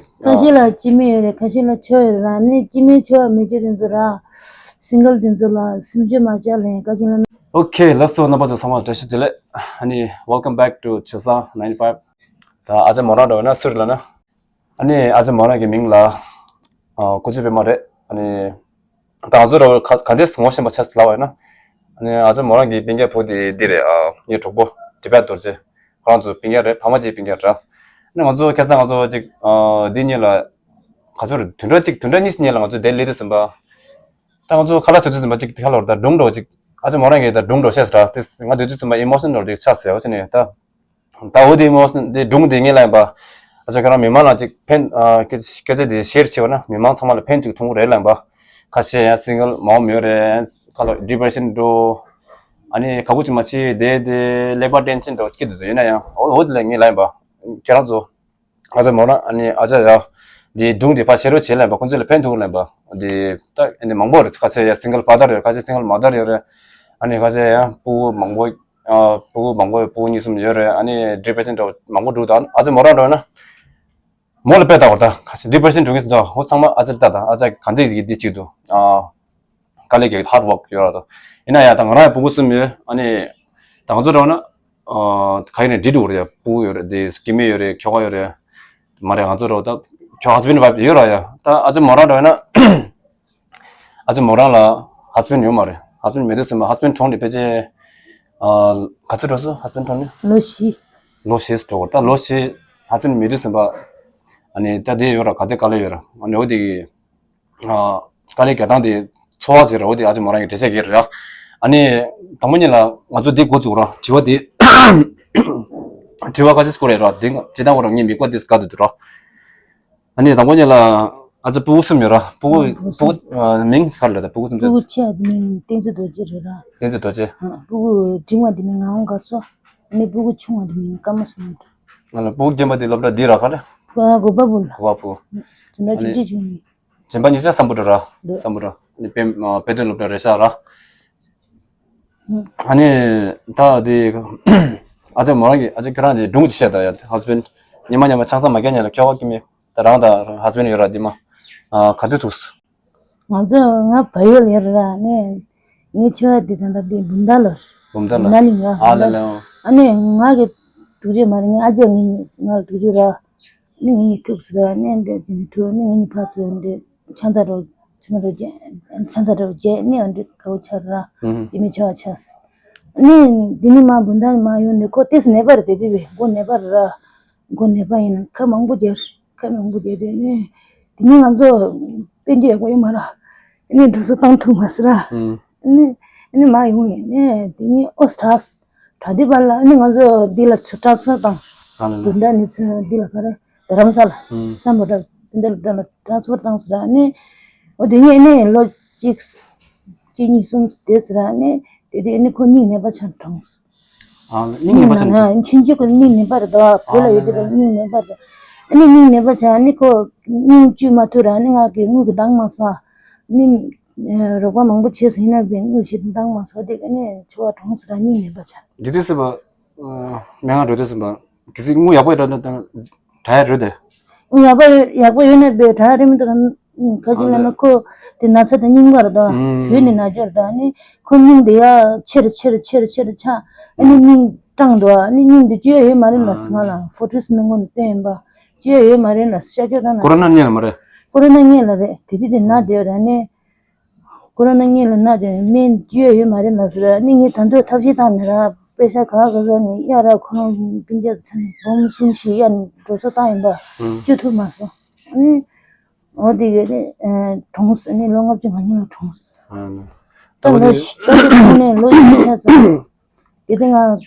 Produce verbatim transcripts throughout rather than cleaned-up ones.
ཁ་ཤས་ལ་སྐྱེ་དམན་ཡོད་རེད། ཁ་ཤས་ལ་ཆེ་བ་ཡོད་རེད། ཨ་ནི་སྐྱེ་དམན་ཆེ་བ་མེད་རྒྱུ་དེ་ཚོ་ར། སིང་གལ་དེ་ཚོ་ལ་སེམས་ཤུགས་མ་ཆག་ལ་ཡིན། བཀའ་དྲིན་ལ། ཨོ་ཁེ། ལགས་སོ། རྣམ་པ་ཚོ་ཚང་མ་བཀྲ་ཤིས་བདེ་ལེགས། ཨ་ནི། Welcome back to Chosa ninety-five. ད་ཨ་ཅག་མོ་རང་འདྲ་བོ་ན་སུ་རེད་ལབ་ན། ཨ་ནི་ཨ་ཅག་མོ་རང་གི་མིང་ལ། ཨ། ཀུ་ཅི་པད་མ་རེད། ཨ་ནི། ད་ང་ཚོ་ར་བ་ག་ག་འདྲས་ངོ་ཤེས་པ་ཆགས་སོང་ལབ་པ་ཡིན་ན། ཨ་ནི་ཨ་ཅག་མོ་རང་གི་སྤུན་ཀྱག་བུ་དེ་འདི་རེད། ཨ། ངའི་གྲོགས་པོ་ཏི་བེད་རྡོ་རྗེ། ཁོ་རང་ཚོ་སྤུན་ཀྱག་རེད། ཕ་མ་གཅིག་སྤུན་ཀྱག་རེད། ཨ་ནི་ང་ཚོ་ཁ་སང་ང་ཚོ་ཅིག་ཨ། འདི་གཉིས་ལ་ག་ཚོད་རེད། བདུན་ཕྲག་གཅིག་བདུན་ཕྲག་གཉིས་གཉིས་ལ་ང་ཚོ་འདིར་སླེབས་དུས་ཙམ་པ། ད་ང་ཚོ་ཁ་ལག་ཟ་དུས་ཙམ་པ་ཅིག་ཁ་ལོར་ད་སྒྲུང་འདྲ་བོ་ཅིག་ཨ་ཅག་མོ་རང་གིས་ད་སྒྲུང་འདྲ་བོ་བཤད་སོང་ར། དེ་ང་དེ་དུས་ཙམ་པ་ཨི་མོ་ཤན་ནལ་ཅིག་ཆགས་སོང་། ཡ་འོ་ཅི་ནས་ད། ད་འོ་དེ་མོ་སི་དེ་སྒྲུང་དེ་ངས་ལབ་ཡིན་པ། ཨ་ཅག་ཁྱེད་རང་མི་མང་ལ་ཅིག་ཕན། ཨ། སྐད་སྐད་ཆ་དེ་ཤེར་བྱས་པ་ན་མི་མང་ཚང་མ་ལ་ཕན་ཅིག་ཐོགས་ཀྱི་རེད་ལབ་ཡིན་པ། ཁ་ཤས་ཡང་སིང་གལ་མང་པོ་ཡོད་རེད། ཁ་ལོ་ཌི་པི་རེ་ཤན་འགྲོ། ཨ་ནི་ཁ་ཁུ་ཅིག་མ་བྱེད་དེ་དེ་ཀླད་པ་ཊེན་ཤན་འདྲ་བོ་སྐྱེ་འདུག་ཡིན་ན་ཡང་འོ་འོ་དེ་ལ་ངས་ལབ་ཡིན་པ། ཁྱེད་རང་ཚོ། ཨ་ཅག་མོ་རང་ཨ་ནི་ཨ་ཅག་ཡ། འདི་སྒྲུང་འདི་ཕར་ཤེར་རོགས་བྱེད་ལབ་པ། ཁོང་ཚོ་ལ་ཕན་ཐོགས་ལབ་པ། འདི་ད་འདི་མང་པོ་རེད། ཁ་ཤས་ཡ་སིང་གལ་ཕ་དར་ཡོད་རེད། ཁ་ཤས་སིང་གལ་མ་དར་ཡོད་རེད། ཨ་ནི་ཁ་ཤས་ཡ་སྤུ་གུ་མང་པོ། ཨ། སྤུ་གུ་མང་པོ་ཡོད། སྤུ་གུ་གཉིས་གསུམ་ཡོད་རེད། ཨ་ནི་ཌི་པི་རེ་ཤན་འདྲ་མང་པོ་འདུག་ད་ཨ་ཅག་མོ་རང་འདྲ་ན། མོ་ལ་དཔེ་ལྟ་བར་ད་ཁ་ཤས་ཌི་པི་རེ་ཤན་འགྲོ་མཁན་ཟེར་འདུག་འོ་ཚང་མ་ཨ་ཅག་ལ་ལྟ་ད། ཨ་ཅག་ག་འདྲ་ཡིན་འདི་གཅིག་འདུག་ཨ། དཀའ་ལས་རྒྱག་ཧར་ཝོག་ཡོད་ར་དོ། ཡིན་ན་ཡང་ད་ང་རང་ཡང་སྤུ་གུ་གསུམ་ཡོད། ཨ་ནི་ད་ང་ཚོ་འདྲ་བོ་ན། ཨ། ག་ཡིན་ནས་འདྲིས་འགྲོ་གི་རེད། སྤུ་གུ་ཡོད་རེད། དེ་སྐྱེ་དམན་ཡོད་རེད། ཁྱོ་ག་ཡོད་རེད། མ་རེད། ང་ཚོ་འདྲ་བོ་ད་ཁྱོ་ཧ་སི་བེན་ཌི་ཝའིཕ་ཡོད་ར་ཡ། ད་ཨ་ཅག་མོ་རང་འདྲ་བོ་ན། ཨ་ཅག་མོ་རང་ལ་ཧ་སི་བེན་ཌི་ཡོད་མ་རེད། ཧ་སི་བེན་ཌི་མེད་དུས་ཙམ་པ་ཧ་སི་བེན་ཌི་གྲོངས་ཏེ་ཕལ་ཆེར། ཨ། ག་ཚོད་འགྲོ་སོང་། ཧ་སི་བེན་ཌི་གྲོངས་ནས། ལོ་བཞི། ལོ་བཞི་འགྲོ་གི་རེད། ད་ལོ་བཞི་ཧ་སི་བེན་ཌི་མེད་དུས་ཙམ་པ། ཨ་ནི་ད་དེ་ཡོད་ར། ག་དེ་དཀའ་ལས་ཡོད་ར། ཨ་ནི་འོ་དེ་གི། ཨ། དཀའ་ལས་རྒྱག་སྟངས་དེ་ཚོར་བ་ཟེར་ར། འོ་དེ་ཨ་ཅག་མོ་རང་གིས་འགྲེལ་བཤད་རྒྱག་ར། ཨ་ནི་དང་པོ་ཉིད་ལ་ང་ཚོ་དེ་འགོ་བཙུགས་ར། དྲི་བ་དེ། དྲི་བ་ཁ་ཤས་བཀོད་རེད་ར། དེ་སྤྱིར་བཏང་ཁོ་རང་ངའི་མིག་པ་དེ་དགའ་འདུག་ར། ཨ་ནི་དང་པོ་ཉིད་ལ་ཨ་ཅག་སྤུ་གུ་གསུམ་ཡོད་ར། སྤུ་གུ། ཨ། སྤུ་གུ། ཨ། མིང་ག་རེ་ལབ་ད། སྤུ་གུ་གསུམ་ཆ། སྤུ་གུ་ཆེ་བ་དེ་མིང་བསྟན་འཛིན་རྡོ་རྗེ་རེད་ར། བསྟན་འཛིན་རྡོ་རྗེ། ཨ། སྤུ་གུ་འབྲིང་བ་དེ་མིང་ངག་དབང་དགའ་ཚོགས། ཨ་ནི་སྤུ་གུ་ཆུང་བ་དེ་མིང་ཀརྨ་བཟང་རེད། ང་ལ་སྤུ་གུ་རྒན་པ་དེ་སློབ་གྲྭ་འདི་ར་ག་རེ། ཨ། གོ་པལ་པུར་ལ། གོ་པལ་པུར། འཛིན་གྲྭ་ཨ་ནི་བཅུ་གཅིག་བཅུ་གཉིས། གཞན་པ་གཉིས་ཆ་སམ་བྷོ་ཊ་ར། འདི། སམ་བྷོ་ཊ། ཨ་ནི་དཔེ། ཨ། དཔེ་སྟོན་སློབ་གྲྭ་རེད་ཤག་ར། ཨ་ནི་ད་དེ་ཨ་ཅག་མོ་རང་གིས། ཨ་ཅག་ཁྱེད་རང་གིས་སྒྲུང་ཅིག་བཤད་དང་ཡ། ཧ་སི་བེན་ཌི་ཉི་མ་ཉི་མ་ཆང་ས་མ་བརྒྱབ་ཉིན་ལ་ཁྱོ་ག་སྐྱེ་དམན། ད་རང་དང་ཧ་སི་བེན་ཌི་ཡོད་ར། དེ་མ། ཨ། ག་དུས་ཐུག་སོང་། ང་ཚོ། ང་བལ་ཡུལ་ཡོད་ར། ནས་ངའི་ཆེ་བ་དེ་ད་ལྟ་དེ་བུམ་ཐང་ལ། བུམ་ཐང་ལ། ན་ནིང་ཡ། ཨ་ལ་ལ། ཨ་ནི་ང་གི་ཐུག་རྒྱུ་མ་རེད། ངའི་ཨ་ཅག་ངའི་ང་ལ་ཐུག་རྒྱུ་ར། ནི་ངའི་ཐུག་སི་ར། ནི་འདི་དེ་ནི་ཐུག་ནི་ངའི་ཕར་ཚུར་འདི་ཆང་ཚ་འདྲ་བོ་ཆི་མ་འདྲ་བོ་བརྗེ། ཆང་ཚ་འདྲ་བོ་བརྗེ། ནི་འདི་ག་བོ་ཆགས་ར། ཨུ་ཧུ། སྐྱེ་དམན་ཆེ་བ་ཆགས། ནི་འདི་ནི་མ་བུམ་ཐང་མ་ཡོང་ནི་ཁོ་ཏོག་ཙམ་ནད་པ་རེད། དེ་དུས་བས་མགོ་ནད་པ་རེད་ར། མགོ་ནད་པ་ཡིན་ན་ཁ་མང་པོ་རྒྱག་ཁ་མང་པོ་བརྒྱབ་དུས་ནི། དེ་ནི་ང་ཚོ་དཔལ་འབྱོར་ཡག་པོ་ཡོད་མ་རེད། ནི་འགྲོ་སོང་བཏང་ཐུབ་མ་སོང་ར། ཨུམ། ནི་ནི་མ་ཡོང་ཡིན་ནི་དེ་ནི་ཨོ་སི་དྲག་དྲག་དུས་བར་ལ་ནི་ང་ཚོ་འདི་ལ་ཚུར་ཊེ་རན་སི་ཕར་བཏང་། ཨ་ལ་ལ། དེ་འདྲ་ནི་ཚུར་འདི་ལ་ག་རེ་རྡ་རམ་ས་ལ། ཨུམ། སམ་བྷོ་ཊ་དེ་འདྲ་ལ་ཊེ་རན་སི་ཕར་བཏང་སོང་ར། ནི་འོ་དེ་ནི་ནི་ལོ་གཅིག་གཅིག་གཉིས་གསུམ་དེ་སོང་ར། ནི་དེ་དུས་ནི་ཁོ་སྙིང་ནད་པ་ཆགས་གྲོངས་སོང་། ཨ་ལ། སྙིང་ནད་པ་ཆགས། ཨ། ཆུང་ཆུང་ཁོ་སྙིང་ནད་པ་རེད་དོ། བོད་ལ་ཡོད་དུས་ར་སྙིང་ནད་པ་རེད། ཨ་ནི་སྙིང་ནད་པ་ཆགས་ནི་ཁོ་སྙིང་བཅོས་མ་ཐུབ་ར། ནི་ང་གི་དངུལ་གྱིས་འདང་མ་སོང་། ནི་རོགས་པ་མང་པོ་བྱས་སོང་། ཡིན་ན་བས་དངུལ་ཆེད་དུ་འདང་མ་སོང་། དེ་ག་ནི་ཆེ་བ་གྲོངས་སོང་ར། སྙིང་ནད་པ་ཆགས། འདི་དུས་སུ་བ། ཨ། སྨན་ཁང་འགྲོ་དུས་སུ་བ། གལ་སྲིད་དངུལ་ཡག་པོ་ཡོད་ན་ད་དྲག་ཡ་རེད་དེ། ཡག་པོ་ཡོད། ཡག་པོ་ཡོད་ན་བས་དྲག་ཡ་རེད་མི་འདུག་ཁ་ཅིག་ལབ་ན་ཁོ་དེ་ན་ཚ་དང་སྙིང་པར་དང་། ཨུམ། བོད་ནས་ན་རྒྱུར་དང་ནི་ཁོ་སྙིང་དེ་ཡ་ཆེར་ཆེར་ཆེར་ཆེར་ཆགས། ཨ་ནི་སྙིང་སྐྲངས་འདུག་ཨ་ནི་སྙིང་དེ་བཅོས་ཡ་ཡོད་མ་རེད་ལབ་སོང་། ང་ལ་ཕོར་ཊིས་སྨན་ཁང་ནས་བསྟན་ཡིན་པ། བཅོས་ཡ་ཡོད་མ་རེད་ལབ་སོང་། ཤར་ཕྱོགས་དང་ན། ཀོ་རོ་ན་རྙེད་ལ་མ་རེད། ཀོ་རོ་ན་རྙེད་ལ་རེད། དེ་དུས་དེ་ན་དེ་ཡོད་ར་ནི། ཀོ་རོ་ན་རྙེད་ལ་ན་དེ་སྨན་བཅོས་ཡ་ཡོད་མ་རེད་ལབ་སོང་ར། ནི་ངས་ད་དུང་ཐབས་ཤེས་བཏང་ནས་ར། པེ་ཤ་ག་ག་ས་ནས་གཡར་ར། ཁོ་རང་སྤུན་ཀྱག་ཚོ་འབུམ་གསུམ་བཞི་གཡར་ནས་འགྲོ་སོང་བཏང་ཡིན་པ། ཨུམ། བཅོས་ཐུབ་མ་སོང་། ཨ་ནི། འོ་དེ་གས་ནི་གྲོངས་སོང་། ནི་ལོ་ལྔ་བཅུ་ང་གཉིས་ལ་གྲོངས་སོང་། ཨ་ནི། ད་ད་ལོ་བཞི། ད་ལོ་བཞི་ནས་ལོ་བཞི་ཆགས་སོང་། དེ་དེ་ང་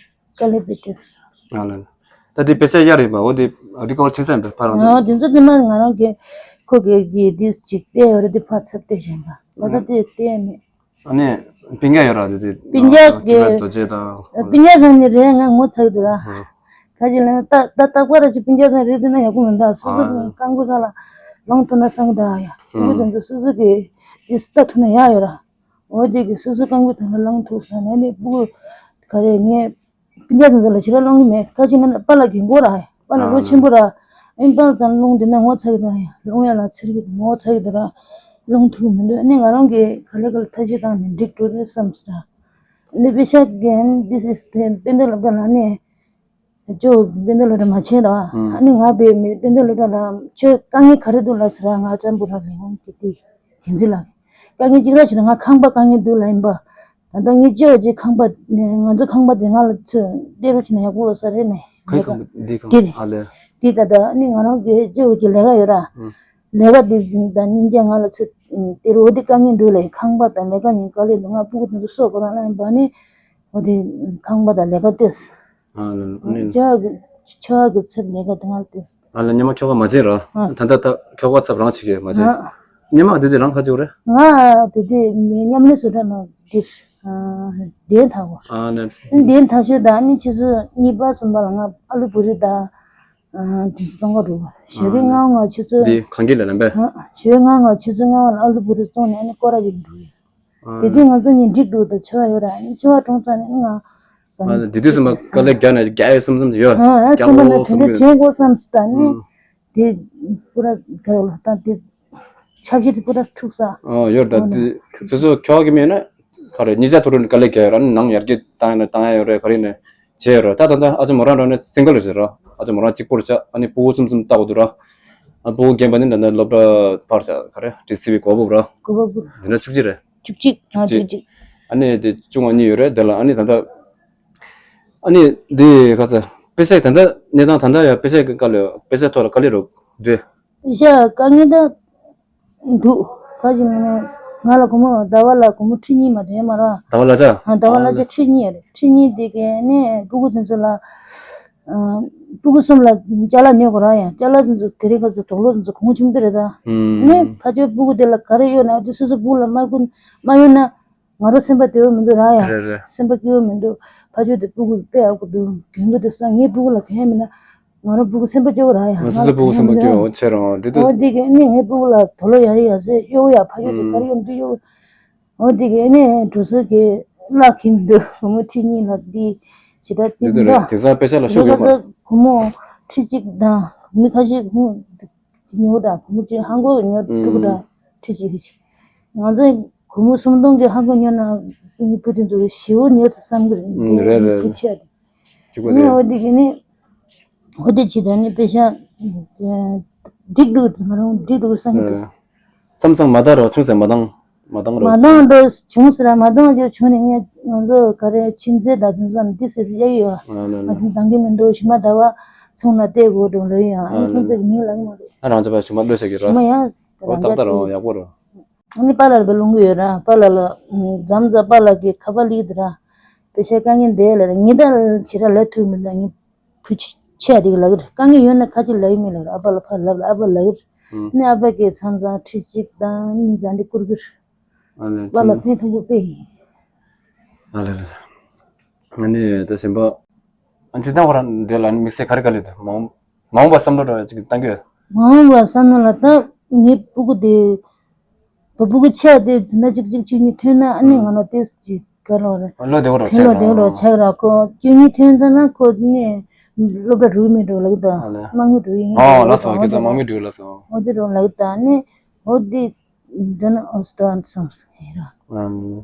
དཀའ་ལས་པའི་དེ་སོང་། ཨ་ལ་ལ། ད་དེ་པེ་ཤ་གཡར་ཡིན་པ། འོ་དེ་རི་ཀོ་བར་བྱེད་ས་ཡིན་པ་ཕར་རང་ཚོ། ཨ། དེ་ཚོ་དེ་མ་ང་རང་གི་ཁོ་གི་གི་དེ་ཅིག་བལྟས་ཡོད་རེད། དེ་ཕར་ཚུར་བལྟས་བཞིན་པ་ལ་ད་དེ་བལྟས་མེད། ཨ་ནི། སྤུན་ཀྱག་ཡོད་ར་དེ་དེ། སྤུན་ཀྱག་གི། རྡོ་རྗེ་དང་། སྤུན་ཀྱག་ཚང་ནི་རེད། ང་ངོ་ཚ་གི་འདུག་ར། ཨ། ཁ་ཅིག་ལབ་ན་ད་ད་རྟག་པར་ར་ཅིག་སྤུན་ཀྱག་ཚང་རེད་དེ་ན་ཡག་པོ་མི་འདུག་སོ་སོ་གི། ཨ། རྐང་པ་ཚང་ལ་ལངས་ཐུབ་ན་བསམ་གི་འདུག་ཡ། ཨ། སྤུ་གུ་དེ་ཚོ་སོ་སོ་གི་དེ་ལྟ་ཐུབ་ན་ཡག་ཡོད་ར། འོ་དེ་གི་སོ་སོ་རྐང་པ་ཚང་ལ་ལངས་ཐུབ་ས་ནས་ནི་སྤུ་གུ་ག་རེ་ངས། སྤུན་ཀྱག་དེ་ཚོ་ལ་ཞེ་དྲག་སློང་གི་མེད། ཁ་ཅིག་ན་པཱ་ལགས་རྒན་གོག་ར། པཱ་ལགས་ལོ་ཆེན་པོ་ར། ཨིན་པར་ཙམ་རླུང་དེ་ན་ངོ་ཚ་གི་འདུག་ཡ། རླུང་ཡ་ལ་ཚིར་གི་འདུག་ངོ་ཚ་གི་འདུག་ར། རླུང་ཐུག་མི་འདུག་ཨ་ནི་ང་རང་གིས་ག་ལེ་ག་ལེ་ཐབས་ཤེས་བཏང་ནས་འགྲིག་འགྲོ་རེད་བསམ་སོང་ར། ཨ་ནི་པེ་ཤག་གིས་འདི་སི་དེ་དཔེ་མཛོད་སློབ་གྲྭ་ལ་ནས་ཅོ་དཔེ་མཛོད་སློབ་གྲྭ་མ་ཆེན་ར། ཨ་ནི་ང་བས་མི་དཔེ་མཛོད་སློབ་གྲྭ་ལ་ཁྱོད་དཀའ་ངལ་ག་རེ་འདུག་ལབ་ཟེར་ར། ང་ཅམ་བུ་ར་ལས་འོང་གི་དེ་གན་ཟི་ལ་དཀའ་ངལ་གཅིག་ར་ཞིག་ལ་ང་ཁང་པ་དཀའ་ངལ་འདུག་ལབ་ཡིན་པ། ད་ལྟ་ངས་ཅོ་ཅི་ཁང་པ་ང་ཚོ་ཁང་པ་དེ་ང་ལ་ཚོད་བལྟས་རོགས་བྱས་ན་ཡག་པོ་ཡོད་ས་རེད་ནས་ཁའི་ཁང་པ་འདི་ཁང་དེ་ཨ་ལས། དེ་ད་ལྟ་ནི་ང་རང་གི་ཅོ་ཅི་ལས་ཀ་ཡོད་ར། ཨ། ལས་ཀ་དེ་དང་སྙིང་རྗེ་ང་ལ་ཚོད་དེ་རོ་དེ་དཀའ་ངལ་འདུག་ལས་ཁང་པ་དང་ལས་ཀ་གཉིས་དཀའ་ལས་འདུག་ང་སྤུ་གུ་དེ་ཚོ་གསོ་དགོས་ར་ལ་ཡིན་པ་ནི་འོ་དེ་ཁང་པ་དང་ལས་ཀ་ཏེས། ཨ་ལ་ནི་ཆ་གི་ཆ་གི་ཚབ་ལས་ཀ་དེ་ང་ལ་ཏེས། ཨ་ལ་ཉི་མ་ཁྱོ་ག་མ་བྱེད་ར། ཨ། ད་ལྟ་ད་ཁྱོ་ག་ཚབ་རང་བྱེད་གི་མ་བྱེད། ཨ། ཉི་མ་དེ་དུས་རང་ཁ་ཅིག་རེད། ང་དེ་དུས་མི་མཉམ་ལས་བཟོ་གྲྭ་ནང་འདིར་ཨ་གདན་ཐག་གོ། ཨ་ནི། གདན་ཐག་ཤོད་ད་ནི་ཆུ་ཚོད་གཉིས་པ་གསུམ་པ་ལ་ང་ཨ་ལུ་བུ་རི་ད་ཨ་དེ་བཙོང་ག་འགྲོ་གོ། ཞོགས་ཀའི་ཨ་ནི། ལྔ་བ་ང་ཆུ་ཚོད་འདི་གང་གི་ལ་ལམ་པས། ཨ་ཞོགས་ཀའི་ལྔ་བ་ང་ཆུ་ཚོད་ལྔ་བ་ལ་ཨ་ལུ་བུ་རི་བཙོང་ནས་ཨ་ནི་སྐོར་ར་ཅིག་འགྲོ་གི། ཨ་དེ་དུས་ང་ཚོ་གཉིས་འགྲིག་འགྲོ་ད་ཆོ་བ་ཡོད་ར་ནི་ཆོ་བ་གྲོངས་ཚར་ནས་ང་ཨ་དེ་དུས་སེམས་པ་དཀའ་ལས་རྒྱག་ན་རྒྱག་ཡོད་བསམ་བསམ་ཡོད། ཨ་ཨ་སེམས་པ་ན་དེ་འདྲ་བྱེད་དགོས་བསམ་སོང་ད་ནི། ཨ། དེ་པུ་ར་ག་ལ་ད་དེ་ཆབ་ཞི་དེ་པུ་ར་འཁྲུག་ས། ཨ་ཡོད་ད་ཨ་དེ་འཁྲུག་སོ་སོ་ཁྱོ་ག་གི་མེད་ན་ག་རེ་གཉིས་ཆ་ཐུ་རུ་ནི་དཀའ་ལས་རྒྱག་ཡོད་ར་ནི་ནང་ཡར་རྒྱས་བཏང་ཡ་ན་བཏང་ཡ་ཡོད་རེད་ག་རེ་ནི་བྱས་ཡོད་ར། ད་ད་ད་ཨ་ཅེ་མོ་རང་རང་ནི་སིང་གལ་རེད་ཟེར་ར། ཨ་ཅེ་མོ་རང་གཅིག་པུར་ཆ་ཨ་ནི་སྤུ་གུ་གསུམ་གསུམ་ལྟ་དགོས་འདུག་ར། ཨ་སྤུ་གུ་རྒན་པ་ནི་ད་ད་སློབ་གྲྭ་ཕར་ཆ་ག་རེ་ཌི་སི་བི་གོ་བུ་ར། གོ་བུ་འདི་འདྲ་བཅུ་གཅིག་རེད། བཅུ་གཅིག་ང་བཅུ་གཅིག་ཨ་ནི་དེ་བཅུ་ང་གཉིས་ཡོད་རེད་དེ་ལ་ཨ་ནི་ད་ལྟ། ཨ་ནི་འདི་ག་ས་དཔེ་ཆ་ད་ལྟ་གནས་སྟངས་ད་ལྟ་ཡ་དཔེ་ཆ་གི་དཀའ་ལས་དཔེ་ཆ་ཐོག་ལ་དཀའ་ལས་རོགས་འདུག་དཔེ་ཆ་དཀའ་ངལ་ད་འདུག་ཁ་ཅིག་ནས་ང་ལ་སྒོར་མོ་ཟླ་བ་ལ་སྒོར་མོ་ཁྲི་གཉིས་མ་གཏོགས་ཡོད་མ་རེད། ཟླ་བ་ལ་ཆ། ཨ་ཟླ་བ་ལ་ཆ་ཁྲི་གཉིས་རེད། ཁྲི་གཉིས་དེ་གས་ནས་སྤུ་གུ་དེ་ཚོ་ལ་ཨ་སྤུ་གུ་གསུམ་ལ་ཅ་ལག་ཉོ་དགོས་ར་ཡ། ཅ་ལག་དེ་ཚོ་དེ་རིང་ཁ་ཚོ་དུག་ལོག་དེ་ཚོ་གོང་ཆེན་པོ་རེད་ད། ཨུམ། ནས་ཕ་ཆོས་སྤུ་གུ་དེ་ལ་ག་རེ་གཡོག་ན་དེ་སོ་སོ་སྤུ་གུ་ལ་མ་ཀུན་མ་གཡོག་ན། ང་རང་སེམས་པ་བདེ་བོ་མི་འདུག་ར་ཡ། རེད་རེད། སེམས་པ་སྐྱིད་པོ་མི་འདུག་ཕ་ཆོས་དེ་སྤུ་གུ་དཔེ་ཡག་པོ་འདུག་གྱོན་གོས་དེ་སང་ངའི་སྤུ་གུ་ལ་གྱོན་མིན་ན་ང་རང་སྤུ་གུ་སེམས་པ་སྐྱོ་བོ་ར་ཡ། ང་སོ་སོའི་སྤུ་གུ་སེམས་པ་སྐྱོ་བོ་ཆེ་རང་འདི་འདུག་འོ་འདི་གི་ནི་ངའི་སྤུ་གུ་ལ་དུག་ལོག་ཡ་རེ་ཡ་ཟེར་གཡོག་ཡ། ཕ་ཆོས་དེ་ག་རེ་གཡོག་འདི་གཡོག་འོ་འདི་གི་ནི་གྲོ་སོ་གི་བརླག་གི་མི་འདུག་སྒོར་མོ་ཁྲི་གཉིས་ལ་འདི་ཞེ་དྲག་འདི་འདི་འདུག་འདྲ་རེད། དེང་སང་དཔེ་ཆ་ལ་ཤུགས་ཡོད་མ་རེད། སྒོར་མོ་ཁྲི་གཅིག་དང་མི་ཁ་ཤས་ཉོ་དང་སྒོར་མོ་གཅིག་ཧང་གོ་ཉོ་ཐུབ་དང་ཁྲི་གཅིག་གི་ང་ཚོས་སྒོར་མོ་སུམ་སྟོང་གི་ཧང་གོ་ཉོ་ན་མི་བུ་དེ་ཚོ་ཞེ་བོ་ཉོ་ཐུབ་བསམ་གི་ཨུམ་རེད་རེད། རེད་བུ་ཆེ་དེ་གཅིག་པ་ནི་རེད། འོ་དེ་གི་ནི་འོ་དེ་ཅི་ད་ནི་དཔེ་ཆ་འགྲིག་འགྲིག་ང་རང་འགྲིག་འགྲིག་བསམ་གི་འདུག་མཚམས་མཚམས་མ་འདང་རོགས་ཆུང་ཟེར་མ་འདང་མ་འདང་རོགས་མ་འདང་འགྲོ་བྱུང་ཟེར་མ་འདང་རྒྱུ་བྱུང་ནས་ངས་ང་ཚོ་ག་རེ་ཁྱིམ་མཚེས་དང་དེ་ཚོ་འདི་ཟེར་ཟེར་ཡ་ཡོད་ང་ཚོ་འདང་གི་མི་འདུག་ཞི་མ་ཟླ་བ་ཚོང་ལ་བལྟས་དགོས་འགྲོ་ལོས་ཡ། ཨ་ནི་ཁྱིམ་མཚེས་ཀྱི་མིང་ལ་ངས་མ་རེད། ཨ་རང་ཚོ་པ་ཞི་མ་བློས་བྱེད་ཀྱི་རོ། ཞི་མ་ཡ་འོ་ཏག་ཏག་རང་ཡག་པོ་རོ། ཨ་ནི་པཱ་ལགས་ལ་ལུང་གི་ཡོད་ར། པཱ་ལགས་ལ་འཛམ་ཛ་པཱ་ལགས་ཀྱི་ཁ་པར་ལིག་དེ་ར། པེ་ཤ་དཀའ་ངལ་འདས་ལ་ཉི་ཟླ་ཕྱི་ར་ལ་ཐུག་མི་འདུག་ངས་བུ་ཆེ་དེ་གི་ལབ་གི་རེད། དཀའ་ངལ་ཡོད་ན་ཁ་ཅིག་ལབ་ཡི་མེད་ལབ་རེད། ཨ་ཕ་ལ་ཕར་ལབ་ལ་ཨ་ཕ་ལབ་གི་རེད། ཨ་ནི་ཨ་ཕ་གིས་མཚམས་མཚམས་ཁྲི་གཅིག་དང་གཉིས་ཙམ་འདི་བསྐུར་གི་རེད། ཨ་ལས་པཱ་ལགས་ཕན་ཐོགས་པོ་དཔེ་ཡིན། ཨ་ལས་ལས། ཨ་ནི་ད་གཞན་པ། ཨ་ཅི་ད་འོ་ར་འདི་ལ་དམིགས་བསལ་ག་རེ་ག་ལས་ད་མ་འོངས་མ་འོངས་པ་བསམ་བློ་འདྲ་བ་ཅིག་བཏང་གི་ཡོད། མ་འོངས་པ་བསམ་བློ་ལ་ད་ངའི་སྤུ་གུ་དེ། བུ་སྤུ་གུ་ཆེ་བ་དེ་འཛིན་གྲྭ་གཅིག་གཅིག་བཅུ་གཉིས་ཐོན་ན་ཨ་ནི་ང་ལ་ཏོག་ཙམ་ཅིག་ག་ལོ་རེད། བློ་བདེ་བོ་རོ་ཕན་བློ་བདེ་བོ་རོ་ཆགས་ར་ཁོ་བཅུ་གཉིས་ཐོན་ཚར་ན་ཁོ་ནི་སློབ་གྲྭ་འགྲོ་གི་མེད་འགྲོ་ལབ་ད། ཨ་ལས། དམག་མི་འགྲོ་ཡིན་ཨོ་ལགས་སོ་ཁྱེད་ཚོ་དམག་མི་འགྲོ་ལགས་སོ། འོ་དེ་རོ་ལབ་ད་ནི་འོ་དེ་འགྲོ་ན་ཨོ་སི་ཏྲ་བསམ་སོང་ཡིན་ར། ཨ་ནི།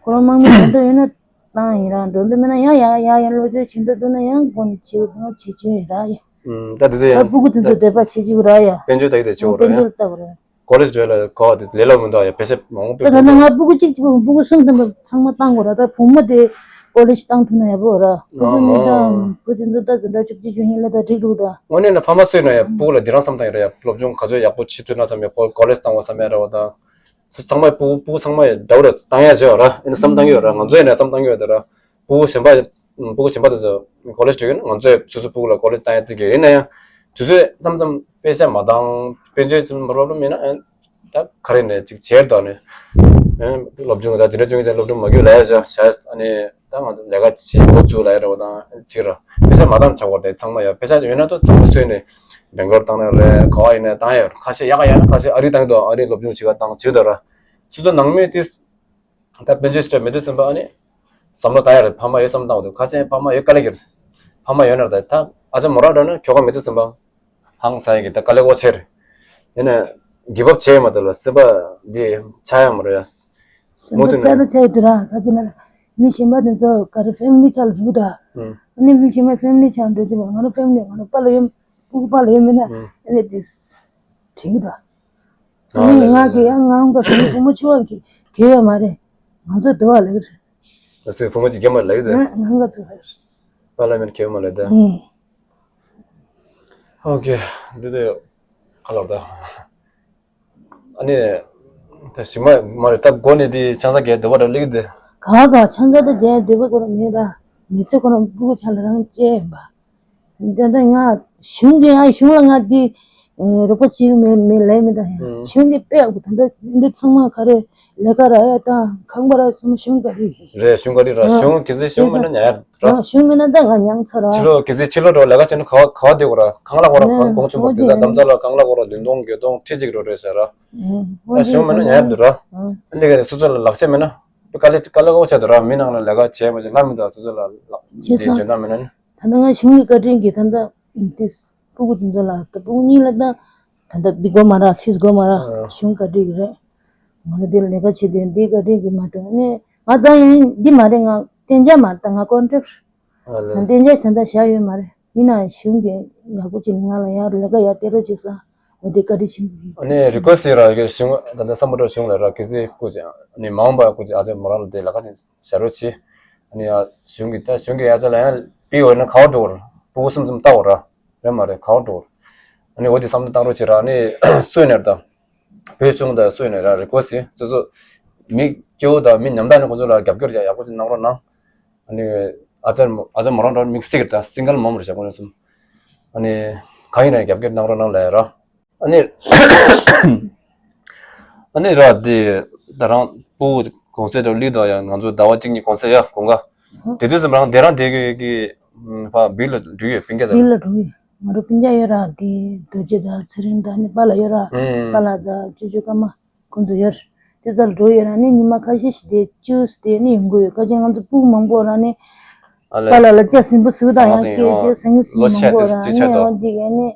ཁོ་རང་དམག་མི་འགྲོ་འདོད་ཡོད་ན་བཏང་ཡིན་ར་འགྲོ་འདོད་མེད་ན་ཡང་ཡང་ཡང་ཡང་བློ་བཅོལ་བྱེད་འདོད་འདུག་ན་ཡང་དགོངས་བྱེད་འདོད་ན་བྱེད་བྱེད་ཡིན་ར་ཡ། ཨུམ་ད་དེ་ཚོ་ཡང་སྤུ་གུ་དེ་ཚོ་འདོད་པ་བྱེད་ཀྱི་ར་ཡ། དཔལ་འབྱོར་ད་གི་དེ་ཆོག་ར་དཔལ་ཡ། འབྱོར་ལྟ་བུ་ར། ཀོ་ལེཇ་འགྲོ་ལ་གོ་བ་དེ་ལས་སླ་མི་འདུག་ཡ། བེད་སྤྱོད་མང་པོ་ད་ད་ན་ང་སྤུ་གུ་གཅིག་གཅིག་པོ་སྤུ་གུ་གསུམ་ཐམ་པ་ཚང་མ་བཏང་དགོས་ར། ད་བུ་མོ་དེ་ཀོ་ལེཇ་བཏང་ཐུབ་ན་ཡག་པོ་ར། བུ་མོ་མི་ཨ་དང་བུ་དེ་ཚོ་ད་འཛིན་གྲྭ་བཅུ་གཅིག་བཅུ་གཉིས་ལ་ད་འགྲིག་འདུག་ད། དངོས་གནས་ན་ཕ་མ་སུ་ཡིན་ན་ཡང་སྤུ་གུ་ལ་འདི་རང་བསམ་བཏང་ཡོད་ར་ཡ། སློབ་སྦྱོང་ག་ཚོད་ཡག་པོ་བྱེད་ཐུབ་ན་བསམ་ཡ། ཀོ་ཀོ་ལེཇ་བཏང་བ་བསམ་ཡ་ར་བ་ད། སུ་ཚང་མ་སྤུ་གུ་སྤུ་གུ་ཚང་མ་ཡ་འདྲ་བོ་ར་བཏང་ཡ་བྱེད་ཡོད་ར། ཡིན་ན་བསམ་བཏང་གི་ཡོད་ར། ང་ཚོ་ཡིན་ན་བསམ་བཏང་གི་ཡོད་ད་ར། སྤུ་གུ་གཞན་པ་སྤུ་གུ་གཞན་པ་དེ་ཚོ་ཀོ་ལེཇ་འགྲོ་གི་ན་ང་ཚོས་སོ་སོ་སྤུ་གུ་ལ་ཀོ་ལེཇ་བཏང་ཡ་བརྩི་གི་ཡིན་ན་ཡང་། དུས་ཚོད་མཚམས་མཚམས་དཔེ་ཆ་མ་འདང་དཔེ་འཇོག་ཙམ་པོ་རོབ་རོབ་མིན་ན་ཨེ། ད་ག་རེ་ནས་ཅིག་བྱེད་དོ་ནས། ཨེ། སློབ་སྦྱོང་ད་འཛིན་གྲྭ་བཅུ་གཉིས་ཚན་སློབ་སྦྱོང་མ་དགོས་ལ་ཡ་བྱ་བྱ་ཨ་ནི་ད་ང་ཚོ་ལས་ཀ་བྱེད་འགོ་བཙུགས་ལ་ཡ་ར་བ་དང་ཅིག་ར། དཔེ་ཆ་མ་འདང་ཆགས་པ་དེ་ཚང་མ་ཡ་དཔེ་ཆ་ཡོད་ན་ཏོ་ཚང་མ་སུས་ནས་བེང་ལོར་བཏང་ན་རེད་ག་བ་ཡིན་ན་བཏང་ཡ་ཡོད་ར། ཁ་ཤས་ཡག་ག་ཡག་ན་ཁ་ཤས་ཨ་རི་བཏང་གི་འདུག་ཨ་རི་སློབ་སྦྱོང་བྱེད་ག་བཏང་བྱེད་དོ་ར། སོ་སོ་ནང་མི་དེ། ད་དཔལ་འབྱོར་ཞེ་དྲག་མེད་དུས་ཙམ་པ་ཨ་ནི། བསམ་བློ་བཏང་ཡ་རེད། ཕ་མ་ཡོད་བསམ་བཏང་བ་དུས་ཁ་ཆེན་ཕ་མ་ཡོད་དཀའ་ལས་ཀྱི་རེད། ཕ་མ་ཡོད་ན་རེད་ད་ཨ་ཅག་མོ་རང་འགྲོ་ན་ཁྱོ་ག་མེད་དུས་ཙམ་པ། ཕངས་ས་ཡི་གི་ད་དཀའ་ལས་ཁག་པོ་ཆེ་རེད། ཡིན་ན་གིབ་ཨབ་བྱས་མ་ཐུབ་ལ་སེམས་པ་འདི་ཆག་ཡ་མ་རེད་ཡ། སེམས་པ་ཆག་ད་ཆག་ཡོད་དུས་ར་ད་ཅི་ན་མི་གཞན་པ་དེ་ཚོ་ག་རེ་ཕེ་མི་ལི་ཆགས་ལ་འགྲོ་གི་འདུག་ཨ་ནི་མི་གཞན་པ་ཕེ་མི་ལི་ཆགས་འགྲོ་དུས་ང་རང་ཕེ་མི་ལི་ང་རང་པཱ་ལགས་ཡོད་སྤུ་གུ་པཱ་ལགས་ཡོད་མེད་ན་ཨ་ནི་དེ་དྲན་གི་འདུག་ཨ་ནི་ང་གི་ཡང་ང་འོང་ག་དེ་བུ་མོ་ཆུང་བ་གི་གལ་ཡོད་མ་རེད། ང་ཚོ་འདུག་བ་ལགས་རེད། ང་ཚོའི་བུ་མོ་གཅིག་རྒན་མ་ལགས་རེད། ང་ང་ཚོ་ལགས་རེད། པཱ་ལགས་མེད་གལ་ཡོད་མ་ལགས་རེད། ཨུང་། ཨོ་ཁེ། འདི་དེ་ཁ་ལག་ད། ཨ་ནི། ད་ཞིག་མ་མ་རེད་ད་སྒོ་ནས་དེ་ཆང་ས་རྒྱག་འདོད་པ་འདྲ་སླེབས་ཀྱི་འདུག་ག་ག་ཆང་ས་ད་རྒྱག་འདོད་པ་ཁོ་རང་མེད་ར། མི་ཚེ་ཁོ་རང་སྤུ་གུ་ཆ་ལ་རང་བཅད་ཡིན་པ། ད་ལྟ་ང་གཞུང་གི་ཨ་གཞུང་ལ་ང་འདི་རོགས་པ་བྱེད་ཀྱི་མེད་མེད་ལས་མེད་ད་ཡང་གཞུང་གི་དཔེ་ཨ་ཁུ་ད་ལྟ་འདི་ཚང་མ་ག་རེ་ལས་ཀ་ར་ཡ་དང་ཁང་པ་ར་ཚང་མ་གཞུང་ག་རེ་ཡིན། རེད་གཞུང་ག་རེ་ར་གཞུང་གི་ཚེ་གཞུང་མེད་ན་ཉར་ར། གཞུང་མེད་ན་ད་ང་མྱངས་ཚར་ར། ཕྱི་ལོགས་གི་ཚེ་ཕྱི་ལོགས་འགྲོ་ལས་ཀ་བྱས་ན་ག་བ་ག་བ་བསྡད་དགོས་ར་ཁང་གླ་དགོས་ར་གོང་ཆེན་པོ་དེ་ཚ་དམ་ཚ་ལ་ཁང་གླ་དགོས་ར་བདུན་སྟོང་བརྒྱད་སྟོང་ཁྲི་གཅིག་རོ་རེད་ཟེར་ར། ད་གཞུང་མེད་ན་ཉར་འདུག་ར། ཨ་འདི་ག་སོ་སོ་ལ་ལག་ཆ་མེད་ན་དཀའ་ལས་དཀའ་ལས་ཁག་པོ་ཆགས་འདུག་ར། མི་ནང་ལ་ལས་ཀ་བྱས་མ་བྱས་ལྷ་མི་འདུག་སོ་སོ་ལ་ལག་བྱས་ཚར་འཇོན་ཐང་མེད་ན་ནི། ད་ལྟ་ང་གཞུང་གི་བཀའ་དྲིན་གྱིས་ད་ལྟ་འདི་སྤུ་གུ་དེ་ཚོ་ལ་ད་སྤུ་གུ་གཉིས་ལ་ད་ད་ལྟ་འདི་དགོས་མ་ར་ཕིས་དགོས་མ་ར་གཞུང་བཀའ་དྲིན་གྱིས་རེད། ང་ལ་འདི་ལས་ཀ་བྱེད་དེ་འདི་བཀའ་དྲིན་གྱིས་མ་གཏོགས་ནི་ང་ད་ཡིན་འདི་མ་རེད། ང་གཏན་འཇགས་མ་རེད། ད་ང་ཀོན་ཊེག་ང་གཏན་འཇགས་ད་ལྟ་བཞག་ཡོད་མ་རེད། ཡིན་ན་གཞུང་གིས་ཡག་པོ་བྱས་ནས་ང་ལ་ཡར་ལས་ཀ་ཡར་སྟེར་རོགས་བྱེད་ས་འོ་དེ་བཀའ་དྲིན་ཆེན་པོ་ཡིན། ཨ་ནི་རི་ཀུ་ཨེ་སི་ཊི་ཡོད་ར་གཞུང་ད་ལྟ་སམ་བྷོ་ཊ་གཞུང་ལ་ར་གི་ཟི་སྐུ་ཅི་ཨ་ནི་མ་འོངས་པ་སྐུ་ཅི་ཨ་ཅག་མོ་རང་ལ་དེ་ལས་ཀ་ཅིག་བྱ་རོགས་བྱེད། ཨ་ནི་ཡ་གཞུང་གི་ད་གཞུང་གི་ཡ་ཅག་ལ་ཡང་པི་འོ་ན་ག་བ་འགྲོ་བར་སྤུ་གུ་གསུམ་གསུམ་ལྟ་བར་རེད་མ་རེད་ག་བ་འགྲོ་བར་རེད་མ་རེད་ག་བ་འགྲོ་བར་ཨ་ནི་འོ་དེ་བསམ་བློ་བཏང་རོགས་བྱེད་ར། ཨ་ནི་སུས་ནས་ད་བོད་གཞུང་དང་སུས་ནས་ར་རི་ཀུ་ཨེ་སི་ཊི་སོ་སོ་མི་སྐྱོ་བོ་དང་མི་ཉམ་ཐག་ནི་ཁོང་ཚོ་ལ་རྒྱབ་སྐྱོར་ཡག་ཡག་པོ་ཅིག་གནང་རོགས་གནང་། ཨ་ནི་ཨ་ཅག་ཨ་ཅག་མོ་རང་འདྲ་མིག་སི་ཀེར་དང་སིང་གལ་མོམ་རེད་བྱ་ཁོང་རེ་གསུམ། ཨ་ནི་གང་ཡིན་ན་རྒྱབ་སྐྱོར་གནང་རོགས་གནང་ལབ་ཡ་ར། ཨ་ནི། ཨ་ནི་ར་དེ་ད་རང་སྤུ་གུ་གོང་ཚད་དུ་སླེབས་དོ་ཡ་ང་ཚོ་ཟླ་བ་གཅིག་གཉིས་གོང་ཚད་ཡ་གོང་ག་དེ་དུས་ཙམ་རང་དེ་རང་དེ་གི་གི་ཕ་བིལ་ལ་འགྲོ་ཡོད་སྤུན་ཀྱག་ཚོ། བིལ་ལ་འགྲོ་ཡོད། ང་རང་སྤུན་ཀྱག་ཡོད་ར་དེ་རྡོ་རྗེ་དང་ཚེ་རིང་དང་ནི་པཱ་ལགས་ཡོད་ར། ཨུམ། པཱ་ལགས་དང་ཅོ་ཅོ་ཀརྨ་ཁོང་ཚོ་ཡོད་ར། དེ་ཚོ་ལ་འགྲོ་ཡོད་ར་ནི་ཉི་མ་ཁ་ཤས་ཤིག་དེ་བཅུ་དེ་ནི་ཡོང་གི་ཡོད། ཁ་ཅིག་ང་ཚོ་སྤུ་གུ་མང་པོ་ར་ནི་ཨ་ལས། པཱ་ལགས་ལ་ལྕགས་ཟིང་པོ་ཟུག་དང་ཡང་སྐད་ཅིག་སེང་གེ་ཟིང་མང་པོ་ར་ནི་འོ་དེ་ག་ནི་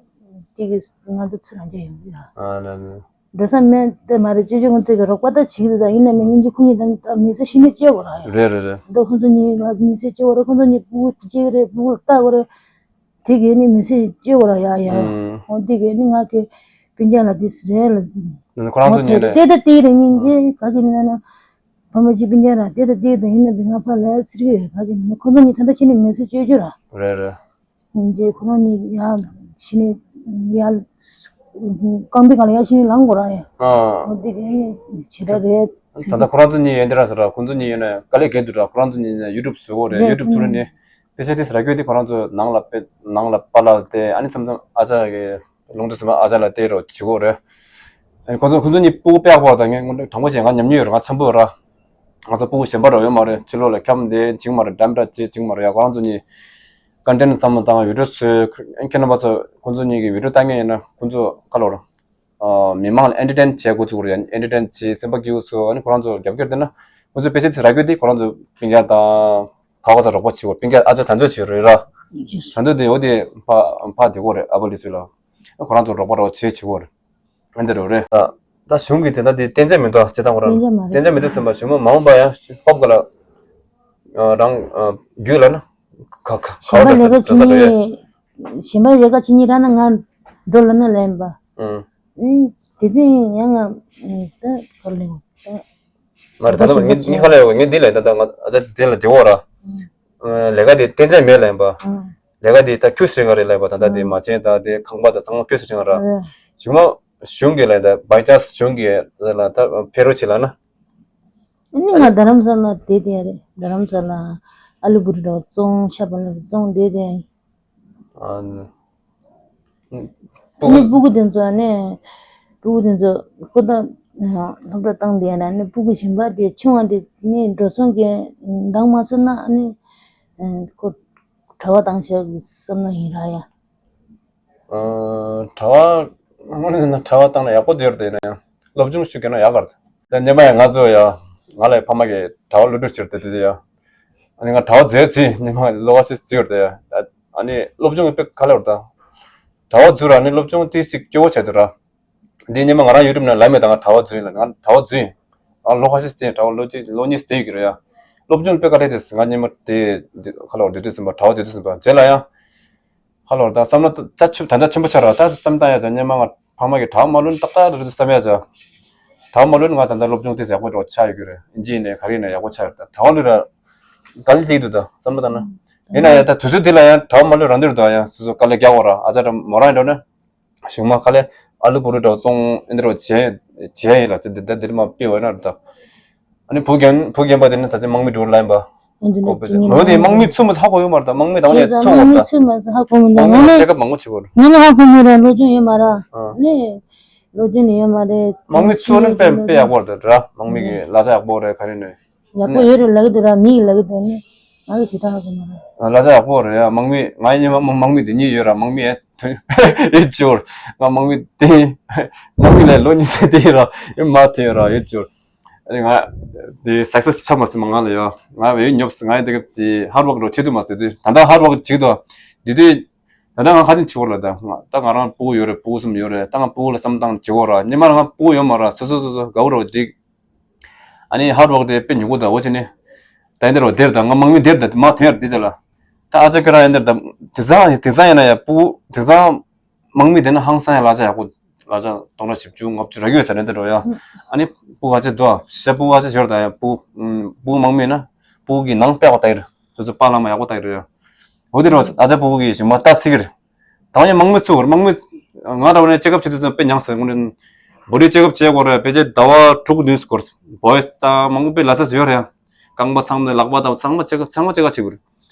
གཅིག་གིས་ང་ཚོ་ཚུར་རང་རྒྱ་ཡོང་གི་ཡོད། ཨ་ལས་ལས། འགྲོ་ས་མེད་དེ་མ་རེད། ཅོ་ཅོ་ང་ཚོ་གི་རོགས་པ་ད་བྱེད་ཀྱི་འདུག་ད་ཡིན་ན་མི་སྙིང་རྗེ་ཁོ་གཉིས་ད་ད་མི་ཚེ་ཤི་ནས་སྐྱེལ་དགོས་ར་ཡ། རེད་རེད་རེད། ད་ཁོ་ཚོ་གཉིས་ལ་མི་ཚེ་སྐྱེལ་དགོས་རེད། ཁོ་ཚོ་གཉིས་སྤུ་གུ་སྐྱེ་གི་རེད། སྤུ་གུ་ལ་ལྟ་དགོས་རེད། དེ་གས་ནི་མི་ཚེ་སྐྱེལ་དགོས་ར་ཡ་ཡ། ཨུམ། འོ་དེ་གས་ནི་ང་གི་སྤུན་ཀྱག་ལ་དེ་རེད་ལ། ཁོ་རང་ཚོ་གཉིས་རེད། ལྟས་ད་ལྟས་རེད་སྙིང་རྗེ་ག་གི་ནི་ན་ཕ་མ་གཅིག་སྤུན་ཀྱག་ར་ལྟས་ད་ལྟས་ད་ཡིན་ན་བི་ང་ཕ་ལ་ཚིར་གི་རེད། ག་གི་ནི་ཁོ་ཚོ་གཉིས་ད་ལྟ་ཕྱི་ནས་མི་ཚེ་སྐྱེལ་རྒྱུ་ར། རེད་རེད། རྗེས་ཁོ་རང་གཉིས་ཡར་ཕྱི་ནས་ཡར་རྐང་པའི་སྒང་ལ་ཡར་ཕྱི་ནས་ལངས་དགོས་ར་ཡ། ཨ། འོ་འདི་གས་ནི་བྱེད་ར་རེད། ད་ལྟ་ཁོ་རང་ཚོ་གཉིས་ཡོད་འདི་ར་ཟེར་ར། ཁོ་ཚོ་གཉིས་ཡོད་ན་དཀའ་ལས་རྒྱག་འདུག་ར། ཁོ་རང་ཚོ་གཉིས་ཡོད་ན་ཡུ་ཊུབ་བཟོ་གོ་རེད། རེད། ཡུ་ཊུབ་ཐུག་ར་ནི་དཔེ་ཆ་དེ་ཟེར་ར་རྒྱུ་དེ་ཁོ་རང་ཚོ་ནང་ལ་དཔེ་ནང་ལ་པཱ་ལགས་དེ་ཨ་ནི་མཚམས་མཚམས་ཨ་ཅག་གི་ལུང་དུ་སོང་ཨ་ཅག་ལ་བལྟས་རོགས་བྱེད་དགོས་རེད། ཁོ་ཚོ་ཁོ་ཚོ་གཉིས་སྤུ་གུ་དཔེ་ཡག་པོ་དང་ངས་དངོས་གནས་དྲང་པོ་བཤད་ང་ཉམས་མྱོང་ཡོད་རེད། ང་འཆམ་པོ་ཡོད་ར། ང་ཚོ་སྤུ་གུ་གཞན་པ་རོགས་ཡོད་མ་རེད། ཕྱི་ལོགས་ལ་འཁྱམས་ཏེ་བྱེད་ཀྱི་མ་རེད། འགྲམ་འདྲ་བྱེད་བྱེད་ཀྱི་མ་རེད་ཡ། ཁོ་རང་ཚོ་གཉིས་ཀོན་ཊེན་བསམ་བློ་བཏང་བི་ཌིའོ་བཟོས་ཁྱེད་རྣམ་པ་ཚོ་ཁོ་ཚོ་གཉིས་ཀྱི་བི་ཌིའོ་ལྟ་མཁན་ཡིན་ན་ཁོ་ཚོ་ཁ་ལོར་མི་མང་ལ་ཨེན་ཊར་ཊེན་བྱེད་འགོ་ཚུགས་རེད། ཨེན་ཊར་ཊེན་བྱེད་སེམས་པ་སྐྱིད་པོ་བཟོ། ཨ་ནི་ཁོ་རང་ཚོ་རྒྱབ་སྐྱོར་བསྟན་ན་ཁོ་ཚོ་དཔེ་ཆ་ཚིག་རག་རྒྱུ་དེ་ཁོ་རང་ཚོ་སྤུན་ཀྱག་དང་ག་བ་ཚ་རོགས་པ་བྱེད་དགོས། སྤུན་ཀྱག་ཨ་ཅག་དམ་ཚོད་བྱེད་རེད་ར། དམ་ཚོད་དེ་འོ་དེ་ཕ་ཕ་དེ་གོ་རེད། ཨ་བ་ལི་སུ་ལ་ཁོ་རང་ཚོ་རོགས་པ་རོགས་བྱེད་བྱེད་གོ་རེད། ཨ་འདི་རུ་རེད། ད་གཞུང་གི་དེ་འདྲ་དེ་གཏན་འཇགས་མི་འདུག་སྤྱིར་བཏང་ཁོ་རང་གཏན་འཇགས་མི་འདུག་སེམས་པ་གཞུང་མ་མ་འོངས་པ་ཡང་ཧོབ་ག་ལ་རང་རྒྱུད་ལ་ན་ག་ག་ག་བ་འདྲ་ས་འདྲ་ས་རེད། གཞན་པ་ལས་ཀ་བྱེད་ཉིན་ར་ན་ང་འགྲོ་ལ་ན་ལེན་པ། ཨུང་། དེ་དེ་ཡང་ང་ད་ག་ལེན་ད། མ་རེད། ད་ལྟ་ངས་ངས་ཁ་ལས་ངས་འདི་ལས་ད་ལྟ་ང་ཨ་ཅག་དེ་ལ་དེ་འོ་ར། ལས་ཀ་དེ་གཏན་འཇགས་མེད་ལེན་པ། ལས་ཀ་དེ་ད་ཁྱུ་སྲིང་ག་རེ་ལས་པ། ད་ལྟ་དེ་མ་བྱན་ད་དེ་ཁང་པ་དང་ཚང་མ་ཁྱུ་སྲིང་ག་ར། གཞུང་མ་གཞུང་གི་ལས་ད་བའི་ཅཱན་སི་གཞུང་གི་ལ་ད་ཕེ་རོ་ཆེ་ལ་ན། ཨ་ནི་ང་རྡ་རམ་ས་ལ་དེ་དེ་རེད། རྡ་རམ་ས་ལ་ཨ་ལུ་བུ་རི་རོ་བཙོང་ཤ་བ་ལ་བཙོང་དེ་དེ། ཨ་ནི། ཨ་ནི་སྤུ་གུ་དེ་ཚོ་ཨ་ནི་སྤུ་གུ་དེ་ཚོ་ཁོ་ད་སློབ་གྲྭ་བཏང་དེ་ན་ཨ་ནི་སྤུ་གུ་གཞན་པ་དེ་ཆུང་བ་དེ་ནི་འགྲོ་སོང་གི་འདང་མ་ཚོར་ན་ཨ་ནི་ཁོ་གྲྭ་པ་བཏང་ཤག་གི་བསམ་བློ་ཡིན་ར་ཡ། ཨ་གྲྭ་པ་དངོས་གནས་ན་གྲྭ་པ་བཏང་ན་ཡག་པོ་དེ་ཡོད་རེད། ཡིན་ན་ཡང་སློབ་སྦྱོང་ཞུ་གི་ན་ཡག་ག་རེད། ད་སྔོན་མ་ཡང་ང་ཚོ་ཡ་ང་ལ་ཕ་མ་གིས་གྲྭ་པ་བློ་གྲོས་བྱེད་དེ་དུས་ཡ། ཨ་ནི་ང་གྲྭ་པ་མཛད་ཚེ་སྔོན་མ་བློ་ཁ་ཤས་བརྗེ་ཡོད་རེད་ཡ། ཨ་ནི་སློབ་སྦྱོང་དཔེ་ག་ལ་ཡོད་རེད་ད། གྲྭ་པ་འཛུལ་ར་ནི་སློབ་སྦྱོང་ཏིག་ཙི་སྐྱོ་བོ་ཆགས་འདུག་ར། འདི་སྔོན་མ་ང་རང་ཡུ་ཊུབ་ནང་ལབ་མེད། ད་ང་གྲྭ་པ་འཛུལ་ཡིན་ལ། ང་གྲྭ་པ་འཛུལ་ཡིན། ཨ་ལོ་ཁ་ཤས་ཙམ་གྲྭ་པ་ལོ་གཅིག་ལོ་གཉིས་ཙམ་ཡོད་ཀྱི་རེད་ཡ། སློབ་སྦྱོང་དཔེ་དཀའ་ལས་དེ་ང་སྔོན་མ་དེ་ཁ་ལོ་བསྡད་དུས་ཙམ་པ། གྲྭ་པ་བསྡད་དུས་ཙམ་པ་རྗེས་ལ་ཡ། ཧ་ལོ་ད་བསམ་བློ་ད་ཆུ་ད་ལྟ་ཆེན་པོ་ཆགས་ར། ད་བསམ་བཏང་ཡ་ད་སྔོན་མ་ང་ཕ་མ་གིས་གྲྭ་པ་མ་ལོན་ཏག་ཏག་རེད་འདུག་བསམ་ཡ་ད། གྲྭ་པ་མ་ལོན་ང་ད་ལྟ་སློབ་སྦྱོང་དེ་ཡག་པོ་འགྲོ་ཆགས་ཡོད་ཀྱི་རེད། ཨིན་ཇི་ཡིན་ནའི་ག་རེ་ཡིན་ནའི་ཡག་པོ་ཆགས་ཡོད། ད་གྲྭ་པ་ལོན་ར་དཀའ་ལས་ཐེག་འདུག་ད་བསམ་བློ་བཏང་ན། ཡིན་ན་ཡང་ད་དུས་ཚོད་འདི་ལ་ཡང་གྲྭ་པ་མ་ལོན་རང་འདོད་རེད་ད། ཡང་སོ་སོ་དཀའ་ལས་རྒྱག་དགོས་ར། ཨ་ཅག་འདྲ་མོ་རང་ཡིན་འགྲོ་ན། གཞུག་མ་དཀའ་ལས་ཨ་ལུ་བུ་རུ་འདྲ་བོ་བཙོང་ཨེ་འདྲ་བོ་བྱས་བྱས་ཡིན་ལ་ཟེར། འདི་ད་འདིར་མ་སྤེལ་བ་ཡིན་ན་རེད་ད། ཨ་ནི་བུ་རྒན་བུ་རྒན་པ་དེ་ནི་ད་ཆ་དམག་མི་འགྲོ་ལ་ཡིན་པ། ཨ་འདི་ནི་ཁོ་པེ་ཅིག་ནི་ཅི་ནི་འོ་དེ་དམག་མི་ཚུ་མ་ཧ་གོ་ཡོད་མ་རེད་ད། དམག་མི་དང་ནས་ཚུ་བ་རེད་ད། དམག་མི་ཚུ་མ་ཧ་གོ་མི་འདུག་ང་ནི་ཅེ་ཀབ་མང་པོ་བྱེད་དགོས་རེད། ང་ནི་ཧ་གོ་མི་རེད། སློབ་སྦྱོང་ཡོད་མ་རེད། ཨ་ནི་སློབ་སྦྱོང་ནི་ཡོད་མ་རེད། དམག་མི་ཚུ་ནི་དཔེ་དཔེ་ཡག་པོ་རེད་ད། དམག་མི་གི་ལག་ཆ་ཡག་པོ་རེད། ག་རེ་ནས། ཡག་པོ་ཡོད་རེད་ལབ་ཀྱི་འདུག་ར། མི་གིས་ལབ་ཀྱི་འདུག་ནི་ང་གི་ཞེ་དྲག་ཧ་གོ་མ་རེད། ལག་ཆ་ཡག་པོ་རེད་ཡ། དམག་མི་ང་ཡི་སྔོན་མ་དམག་མི་དེ་གཉིས་ཡོད་ར། དམག་མི་ཨེ་ཐོན་ཡོད་ཅོར། ང་དམག་མི་དེ་དམག་མི་ལས་ལོ་གཉིས་ཙམ་དེ་ཡོད་ར། ཡོད་མ་ཐོན་ཡོད་ར་ཡོད་ཅོར། ཨ་ནི་ང་དེ་སག་སེ་སི་ཆགས་མ་སོང་། མ་ང་ལ་ཡོད། ང་ཡོད་ཉོབ་སོང་། ང་ཡི་དེ་ག་དེ་ཧར་ཝག་འགྲོ་བྱེད་ཐུབ་མ་སོང་དུས། ད་ལྟ་ཧར་ཝག་བྱེད་ཀྱི་འདུག་དེ་དུས། ད་ལྟ་ང་ཁ་ཆེམས་བྱེད་དགོས་ར། ད་ང་ད་ང་རང་སྤུ་གུ་ཡོད་རེད། སྤུ་གུ་གསུམ་ཡོད་རེད། ད་ང་སྤུ་གུ་ལ་བསམ་བཏང་བྱེད་དགོས་ར། སྔོན་མ་ང་སྤུ་གུ་ཡོད་མ་ར། སོ་སོ་སོ་སོ་དགའ་བོ་ར་འགྲིག་ཨ་ནི་ཧར་ཝག་དེ་དཔེ་ཉོ་དགོས་ད། འོ་བྱས་ནས་ད་ཨེ་འདྲ་བ་དེར་ད་ང་དམག་མི་དེར་ད་མ་ཐོན་ཡར་དེ་ཚོ་ལ། ད་ཨ་ཅག་ཁྱེད་རང་ཨེ་འདྲ་ད། དེང་སང་དེང་སང་ཡིན་ན་ཡ་སྤུ་དེང་སང་དམག་མི་དེ་ན་ཧང་སང་ཡ་ལག་ཆ་ཡག་པོ། ལག་ཆ་སྟོང་ཕྲག་བཞི་བཅུ་ལྔ་བཅུ་རག་གི་ཡོད་ས་རེད་འདི་འགྲོ་ཡ། ཨ་ནི་སྤུ་གུ་ཨ་ཅག་འདུག་ཨ། ཤ་སྤུ་གུ་ཨ་ཅག་ཞོར་ད་ཡ་སྤུ་སྤུ་གུ་དམག་མི་ཡིན་ན་སྤུ་གུ་གི་ནང་དཔེ་ཡག་པོ་ལྟ་གི་རེད། སོ་སོ་པཱ་ལགས་མ་ཡག་པོ་ལྟ་གི་རེད་ཡ། འོ་དེ་འགྲོ་ཨ་ཅག་སྤུ་གུ་གི་ཞིག་མ་ལྟ་སྲིད་གི་རེད། ད་ཡང་དམག་མི་ཚུ་བར་དམག་མི། ང་འདྲ་བོ་ནས་ཅེ་ཀབ་བྱེད་དུས་ཙམ་དཔེ་མྱངས་སོང་། དངོས་གནས་བོ་ཌི་ཅེ་ཀབ་བྱེད་དགོས་རེད། ཕལ་ཆེར་ཟླ་བ་དྲུག་བདུན་སྐོར། བོ་ཡིས་དང་མང་པོ་དཔེ་ལ་ས་ཡོད་རེད། རྐང་པ་ཚང་མ་ལག་པ་དང་ཚང་མ་ཅེ་ཀབ་ཚང་མ་ཅེ་ཀབ་བྱེད་དགོས་རེད།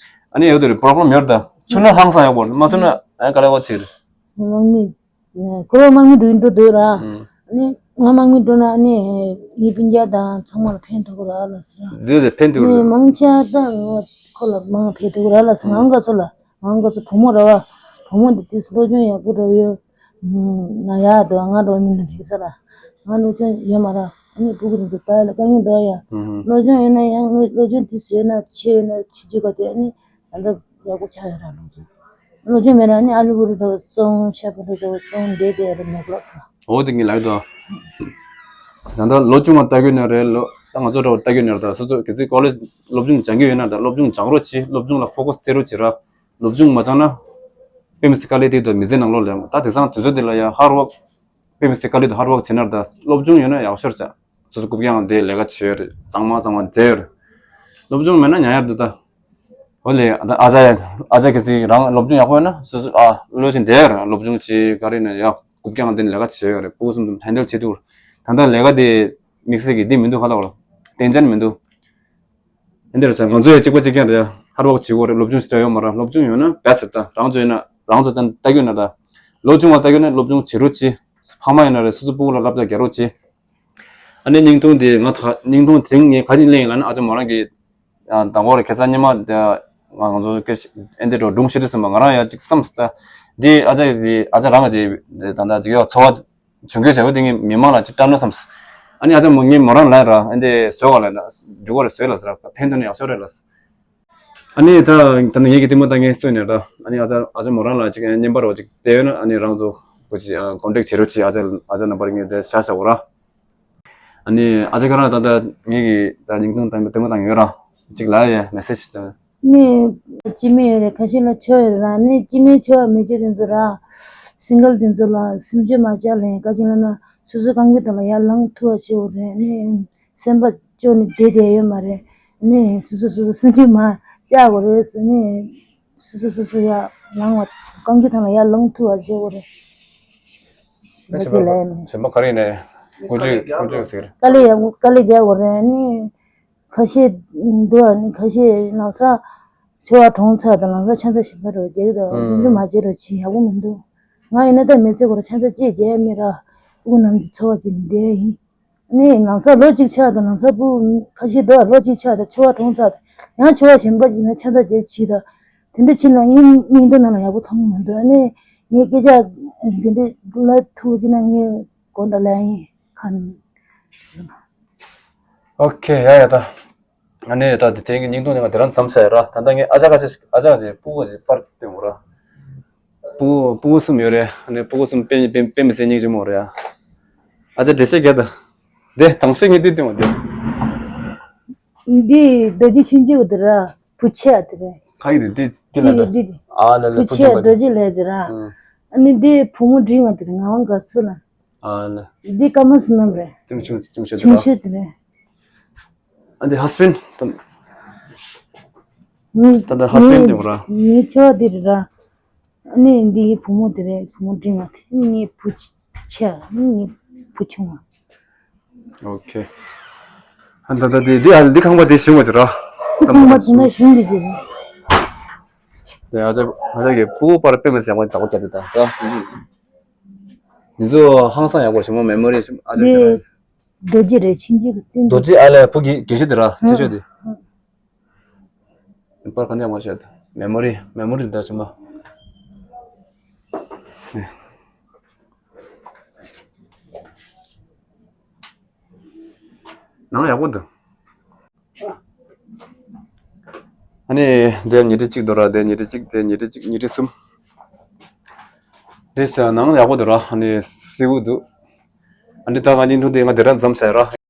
ཨ་ནི་ཡོད་དེ་རེད། པོ་རོབ་ལེམ་ཡོད་རེད། ད་ཚུད་ན་ཧང་སང་ཡག་པོ་རེད། མ་ཚུད་ན་ཨ་ནི་དཀའ་ལས་ཁག་ཅིག་རེད། དམག་མི་ཁོ་རང་དམག་མི་འགྲོ་ཡིན་འགྲོ་འདོད་ར། ཨ་ནི་ང་དམག་མི་འགྲོ་ན་ཨ་ནི་ངའི་སྤུན་ཀྱག་དང་ཚང་མ་ལ་ཕན་ཐོགས་གི་ར་ལ་ཟེར་ར། འདི་ལས་ཕན་ཐོགས་ནི་རེད། མང་ཆེ་ད་ཁོ་ལ་མང་ཕན་ཐོགས་གི་ར་ལ་ཟེར། ང་ག་ཚོད་ལ། ང་ག་ཚོད་བུ་མོ་ར་བ། བུ་མོ་འདི་དུས་སུ་སློབ་སྦྱོང་ཡག་པོ་ར་ཡོད། ང་ཡག་འདུག་ང་འགྲོ་མི་འདུག་འགྲིག་ས་ར། ང་སློབ་སྦྱོང་ཡོད་མ་ར། ཨ་ནི་སྤུ་གུ་དེ་ཚོ་ད་ལ་དཀའ་ངལ་འདུག་ཡ། སློབ་སྦྱོང་ཡོད་ན་ཡང་སློབ་སྦྱོང་དུས་སུ་ཡོད་ན་ཆེ་ཡོད་ན་ཆུ་རྒྱུ་ག་དེ་ཨ་ནི་ད་ལྟ་ཡག་པོ་ཆགས་ཡོད་ར། སློབ་སྦྱོང་སློབ་སྦྱོང་མེད་ན་ཨ་ནི་ཨ་ལུ་བུ་རུ་དང་བཙོང་ཤ་བུ་རུ་དང་བཙོང་འདྲེ་དེ་རུ་མེད་པ། འོ་དེ་ངས་ལབ་དོ། ད་ལྟ་ལོ་ཆུང་བ་ལྟ་གི་ནི་རེད། ལོ་ད་ང་ཚོ་འདྲ་བོ་ལྟ་གི་ནི་རེད། ད་སོ་སོ་གལ་སྲིད་ཀོ་ལེཇ་སློབ་སྦྱོང་སྦྱང་གི་ཡོད་ན་ད་སློབ་སྦྱོང་སྦྱང་རོགས་གྱིས། སློབ་སྦྱོང་ལ་ཕོ་ཀ་སི་བྱེད་རོགས་གྱིས་ར། སློབ་སྦྱོང་མ་སྦྱང་ན་དཔེ་མི་སྲིད་དཀའ་ལས་དེ་དུ་མི་ཚེ་ནང་ལོགས་ལ་ཡང་ད་དེང་སང་དུས་ཚོད་འདི་ལ་ཡང་ཧར་ཝག་དཔེ་མི་སྲིད་དཀའ་ལས་དུ་ཧར་ཝག་བྱེད་ན་ད་སློབ་སྦྱོང་ཡོད་ན་ཡག་ཤོས་ཅག་སོ་སོ་རྐུབ་ཀྱང་དེ་ལས་ཀ་བྱེད་ཡོད་རེད། གཙང་མ་གཙང་མ་བསྡད་ཡོད་རེད། སློབ་སྦྱོང་མེད་ན་ཉར་ཡར་འདུག་ད། འོ་ལེ། ཨ་ཅག་ཨ་ཅག་གི་སི་རང་སློབ་སྦྱོང་ཡག་པོ་ཡོད་ན་སོ་སོ་ཨ་བློ་ཆེན་བསྡད་ཡོད་རེད། སློབ་སྦྱོང་བྱེད་ག་རེ་ནས་ཡག་རྐུབ་ཀྱང་དེ་ནས་ལས་ཀ་བྱེད་ཡོད་རེད། སྤུ་གུ་གསུམ་དུ་ཧན་ཌལ་བྱེད་ཐུབ་རེད། ད་ལྟ་ལས་ཀ་དེ་དམིགས་བསལ་གྱི་འདི་མི་འདུག་ཧ་ལ་བ་ལ་ཏན་ཅན་མི་འདུག་འདི་འདྲ་ཆ་ང་ཚོ་ཡང་གཅིག་པ་གཅིག་རྐྱང་རེད། ཧར་ཝག་བྱེད་དགོས་རེད། སློབ་སྦྱོང་ཞེ་དྲག་ཡོད་མ་རེད། སློབ་སྦྱོང་ཡོད་ན་བེ་སི་ཊི་རེད། ད་རང་ཚོ་ཡིན་ན་རང་ཚོ་ད་ལྟ་ཡོད་ན་ད་ལོ་ཆུང་བ་ལྟ་གི་ཡོད་ན་སློབ་སྦྱོང་བྱེད་རོགས་གྱིས། ཕ་མ་ཡིན་ན་རེད། སོ་སོ་སྤུ་གུ་ལ་བསླབ་བྱ་རྒྱག་རོགས་གྱིས། ཨ་ནི་བརྙན་ཐུང་དེ་ང་ད་བརྙན་ཐུང་དེ་རིང་ངས་ག་རེ་གླེང་ཡིན་ལབ་ན་ཨ་ཅག་མོ་རང་གི་ཨ་དང་པོ་རེད། ཁ་སང་ཉི་མ་དེ་ང་ང་ཚོ་སྐད་ཆ་ཨེ་འདྲ་འགྲོ་སྒྲུང་བཤད་དུས་ཙམ་པ་ང་རང་ཡང་ཅིག་བསམ་སོང་ད། འདི་ཨ་ཅག་གི་ཨ་ཅག་རང་གི་ད་ལྟ་ཅིག་ཡོད་ཚོར་བ་བྱུང་གི་བྱ་བོ་དེ་ངས་མི་མང་ལ་ཅིག་བཀྲམ་ན་བསམ་སོང་། ཨ་ནི་ཨ་ཅག་མོ་ངས་མོ་རང་ལ་ར་ཨེ་འདྲ་བཟོས་ག་ལབ་ན་རྒྱུ་ག་རེ་བཟོས་ལ་ཟེར་ར། ཕན་ཐོགས་ན་ཡག་ཤོས་རེད་ལ། ཨ་ནི་ད་ད་ནི་ངེད་ཀྱི་ལྟད་མོ་ལྟ་མཁན་སུ་ཡིན་ན་ར། ཨ་ནི་ཨ་ཅག་ཨ་ཅག་མོ་རང་ལ་ཅིག་བརྙན་པར་བ་ཅིག་བལྟས་ཡོད་ན་ཨ་ནི་རང་ཚོ་གོ་ཅིག་ཀོན་ཊེག་བྱེད་རོགས་གྱིས། ཨ་ཅག་ཨ་ཅག་ནམ་བར་ངས་དེ་བཞག་བཞག་གོ་ར། ཨ་ནི་ཨ་ཅག་ཁྱེད་རང་ད་ལྟ་ངེད་ཀྱི་ད་ཉིན་ཐུང་ལྟད་མོ་ལྟད་མོ་ལྟ་མཁན་ཡོད་ར། ཅིག་ལབ་ཡ་མེ་སེ་ཇི་ད། ནི་སྐྱེ་དམན་ཡོད་རེད། ཁ་ཤས་ལ་ཆོ་ཡོད་ར། ནི་སྐྱེ་དམན་ཆོ་བ་མེད་རྒྱུ་དེ་ཚོ་ར། སིང་གལ་དེ་ཚོ་ལ་སེམས་ཤུགས་མ་ཆག་ལ་ཡང་བཀའ་བྱིན་ལ་ན་སོ་སོའི་རྐང་པའི་ཐོག་ལ་ཡར་ལངས་ཐུབ་པ་བྱེད་དགོས་རེད། ནི་སེམས་པ་སྐྱོ་ནས་བསྡད་བསྡད་ཡོད་མ་རེད། ནི་སོ་སོ་སོ་སོ་སེམས་ཤུགས་མ་ཆག་དགོས་རེད་ཟེར། ནི་སོ་སོ་སོ་སོ་ཡར་ལངས་པ་རྐང་པའི་ཐོག་ལ་ཡར་ལངས་ཐུབ་པ་བྱེད་དགོས་རེད། ཞེས་པ་དེ་ལས་ནི་གཞན་པ་ག་རེ་ཡིན་ནའི་ཀུན་སྤྱོད་ཀུན་སྤྱོད་ཟེར། དཀའ་ལས་ཡག་པོ་དཀའ་ལས་རྒྱག་དགོས་རེད། ནི་ཁ་ཤས་འདུག་ཨ་ནི་ཁ་ཤས་ལམ་སང་ཆོ་བ་གྲོངས་ཚར་དང་ལམ་སང་ཆང་ས་ཞིམ་པ་རེད་རྒྱག་གི་འདུག་ཨུམ། དེ་འདྲ་མ་བྱེད་རོགས་གྱིས། ཡག་པོ་མི་འདུག་ང་ཡིན་ན་ད་མི་ཚེ་གོ་ར་ཆང་ས་གཅིག་བརྒྱབ་མེད་ར། སྤུ་གུ་ནང་དུ་འཚོ་བ་བྱེད་ནས་བསྡད་ཡིན། ནི་ལམ་སང་ལོ་གཅིག་ཆགས་དང་ལམ་སང་སྤུ་གུ་ཁ་ཤས་འདུག་ལོ་གཅིག་ཆགས་དང་ཆོ་བ་གྲོངས་ཚར་དང་ཡང་ཆོ་བ་ཞིམ་པ་བྱེད་ན་ཆང་ས་བརྒྱབ་བྱེད་དང་། དེ་འདྲ་བྱེད་ན་ངའི་སྙིང་སྟོབས་ནང་ལ་ཡག་པོ་མཐོང་གི་མི་འདུག་ཨ་ནི་ངའི་སྐད་ཆ་དེ་འདྲ་ལ་ཐུག་བྱེད་ན་ངའི་གོ་འདྲ་ལ་ཡིན་ཁ་ནི། ཨོ་ཁེ། ཡ་ཡ་ད། ཨ་ནི་ད་དེ་ཐེངས་ཀྱི་བརྙན་ཐུང་ནི་ང་དེ་རང་མཚམས་བཞག་ཡ་ར། ད་ལྟ་ངས་ཨ་ཅག་ཁ་ཅིག་ཨ་ཅག་ཅིག་སྤུ་གུ་ཅིག་པར་སྟོན་དགོས་ར། སྤུ་གུ་སྤུ་གུ་གསུམ་ཡོད་རེད། ཨ་ནི་སྤུ་གུ་གསུམ་དཔེ་དཔེ་དཔེ་མི་སྲིད་སྙིང་རྗེ་མོ་རེད་ཨ། ཨ་ཅག་འགྲེལ་བཤད་རྒྱག་དང་། དེ་དང་ཤེས་ངེས་དུས་སྟེང་བ་དེ། འདི་རྡོ་རྗེ་ཆུང་ཆུང་གི་དེ་ར། བུ་ཆེ་ཡ་དེ་རེད། ཁ་ཡིག་དེ་འདི་འདི་ལ་འདི་འདི་འདི། ཨ་ལ་ལ། བུ་བུ་ཆེ་ཡ་ཆེ་བ་རྡོ་དེ། རྗེ་ལ་དེ་ར། ཨ་ནི་འདི་བུ་མོ་འབྲིང་བ་དེ་རེད། ངག་དབང་དགའ་ཚོར་ལ། ཨ་ལ། འདི་ཀརྨ་བསོད་ནམས་རེད། ཅུང་ཆུང་ཅུང་ཆེ་དེ་ཆུང་ར། ཆུང་དེ་རེད། ཨ་འདི་ཧ་སི་བེན་ཌི་དང་། ངའི་ད་ལྟ་ཧ་སི་བེན་ཌི་ངའི་དེ་ར། ངའི་ཆེ་བ་དེ་རེད་ར། ཨ་ནི་འདི་ཡི་བུ་མོ་དེ་རེད། བུ་མོ་འབྲིང་བ་དེ། ཨ་ནི་ངའི་བུ་ཆེ་བ། ཨ་ནི་ངའི་བུ་ཆུང་བ། ཨོ་ཁེ། ཨ་ད་ད་དེ་འདི་ཨ་འདི་ཁང་པ་དེ་ཞིག་མ་བྱེད་ར། ཁང་པ་དེ་ན་ཞིང་གི་རྗེས་ནས། དེ་ཨ་ཅག་ཨ་ཅག་གི་སྤུ་གུ་པར་དཔེ་མི་སྲིད་ཡག་པོ་བདག་པོ་རྒྱག་དེ་ད་ད་དེ་འདི་ཚོ་ཧང་སང་ཡག་པོ་ཞིག་མོ་མེ་མོ་རི་ཞིག་ཨ་ཅག་དེ་ར། རྡོ་རྗེ་རེད། ཆུང་ཆུང་གི་རྟེན་རྡོ་རྗེ་ཨ་ལས་བུ་གི་རྒན་ཤོས་དེ་ར། ཆེ་ཤོས་དེ། པར་ག་འདྲ་མ་བྱས་ཏེ། མེ་མོ་རི་མེ་མོ་རི་ད་ཆུང་མ། ནང་ཡག་པོ་འདུག་ཨ་ནི་དེ་ཉི་ཁྲི་གཅིག་འདུག་ར། དེ་ཉི་ཁྲི་གཅིག་དེ་ཉི་ཁྲི་གཅིག་ཉི་ཁྲི་གསུམ། རེད་ཤག་ནང་ཡག་པོ་འདུག་ར། ཨ་ནི་སེའུ་འདུག་ཨ་ནི་ད་ང་གཉིས་འདུག་དེ་ང་དེ་ར་འཛོམས་བྱས་ར།